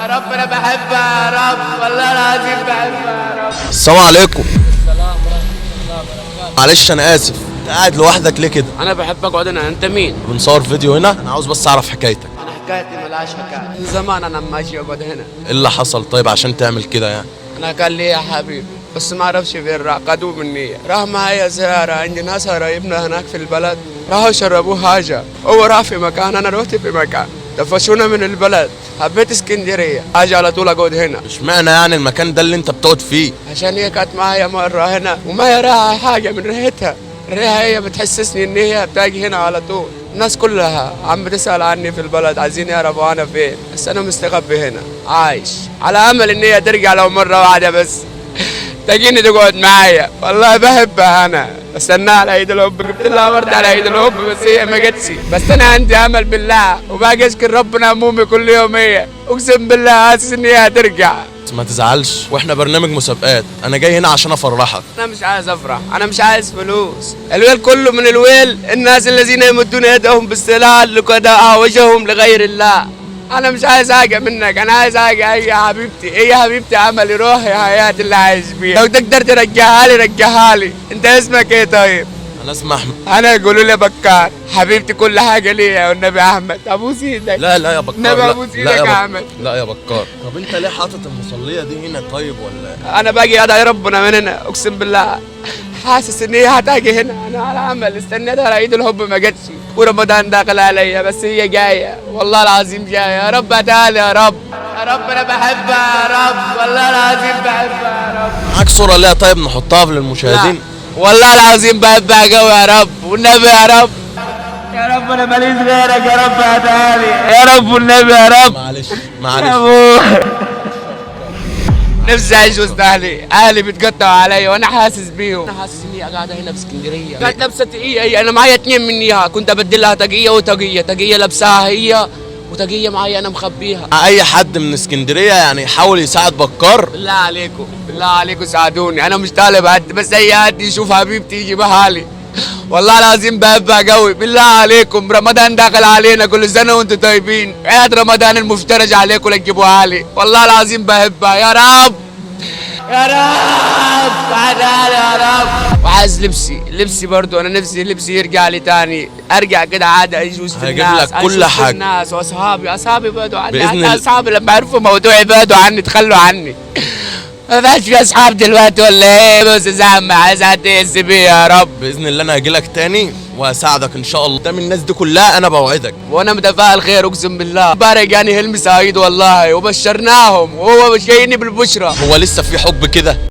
يا رب انا بحبها يا رب، والله العظيم بحبها يا رب. السلام عليكم. السلام ورحمة الله وبركاته. معلش انا اسف، انت قاعد لوحدك ليه كده؟ أنا بحب أقعد هنا. أنت مين؟ بنصور فيديو هنا، انا عاوز بس اعرف حكايتك. أنا حكايتي ملهاش حكاية، من زمان أنا ماشي أقعد هنا. ايه اللي حصل طيب عشان تعمل كده يعني؟ أنا كان لي يا حبيبي بس ما أعرفش فين راح، قدوم مني راح معايا زيارة عند ناس قرايبنا هناك في البلد، راحوا شربوه حاجة، هو راح في مكان أنا رحت في مكان، دفشونا من البلد. حبيت اسكندرية، أجي على طول أقعد هنا. اشمعنى يعني المكان ده اللي انت بتقعد فيه؟ عشان هي كانت معايا مرة هنا وما يراها حاجة من ريحتها، الريحة هي بتحسسني إن هي بتاجي هنا على طول. الناس كلها عم بتسأل عني في البلد، عايزين يعرفوا أنا فين، بس أنا مستخبي هنا عايش على أمل إن هي ترجع لو مرة واحدة بس تجيني تقعد معايا. والله بحبها أنا، بستناها على عيد الحب، جبت لها ورد على عيد الحب بس هي ما جتش. بس أنا عندي أمل بالله وباجي أشكر ربنا همومي كل يوم. هي أقسم بالله حاسس إن هي هترجع. بس ما تزعلش، واحنا برنامج مسابقات، انا جاي هنا عشان افرحك. انا مش عايز افرح، انا مش عايز فلوس. الويل كله من الويل الناس الذين يمدون يدهم بالسلاح لقضاء وجههم لغير الله. انا مش عايز حاجة منك، انا عايز حاجة. هي يا حبيبتي، هي يا حبيبتي، عملي روحي حياتي اللي عايش بيها. لو تقدر ترجعها لي رجعها لي. انت اسمك ايه طيب؟ انا اسمي احمد. انا يقولوا لي بكار. حبيبتي كل حاجة ليا والنبي احمد، ابوس ايدك. لا لا يا بكار، نبي لا، أبوس لا إيدك يا يا أحمد. لا يا بكار. طب انت ليه حاطط المصليه دي هنا طيب ولا؟ انا باجي ادعي ربنا من هنا، اقسم بالله حاسس ان هي هتاجي هنا. انا على امل، استنيتها على عيد الحب ما جاتش، ورمضان داخل عليا بس هي جاية، والله العظيم جاية. يا رب تعالى يا رب. يا رب انا بحبها يا رب، والله العظيم بحبها يا رب. معاك صوره ليها طيب نحطها للمشاهدين؟ لا. والله العظيم بحبها قوي يا رب، والنبي يا رب. يا رب انا ماليش غيرك يا رب، هتعالي يا رب والنبي يا رب. معلش يا معلش. أبوي. نفسي اعيش وسط اهلي، اهلي بيتقطعوا عليا وانا حاسس بيهم. انا حاسس اني قاعدة هنا في اسكندرية. كانت لابسه تقيه هي، انا معايا اتنين منيها، كنت ابدلها تقيه وتقيه، تقيه لابساها هي وتقيه معايا انا مخبيها. اي حد من اسكندرية يعني يحاول يساعد بكار. بالله عليكم، بالله عليكم ساعدوني، انا مش طالب حد، بس اي حد يشوف حبيبتي يجيبها لي. والله العظيم بحبها قوي. بالله عليكم، رمضان داخل علينا، كل سنة وانتم طيبين، عيد رمضان المفترج عليكم لا تجيبوها لي. والله العظيم بحبها يا رب، يا رب تعالى يا رب. وعايز لبسي، لبسي برضو انا نفسي لبسي يرجع لي تاني، ارجع كده عادي اعيش وسط هجيب الناس، لك أعيش كل وسط حاجة. الناس واصحابي، اصحابي بعدوا عني، بإذن حتى اصحابي لما عرفوا موضوعي بعدوا عني، تخلوا عني. ما بقاش في اصحاب دلوقتي ولا ايه؟ بص يا زعم، عايز حد يحس بيا يا رب. باذن الله انا هاجي لك تاني واساعدك ان شاء الله قدام الناس دي كلها، انا بوعدك. وانا متفائل خير اقسم بالله. بارك يعني هلمي سعيد والله، وبشرناهم وهو مش جايني بالبشرى. هو لسه في حب كده؟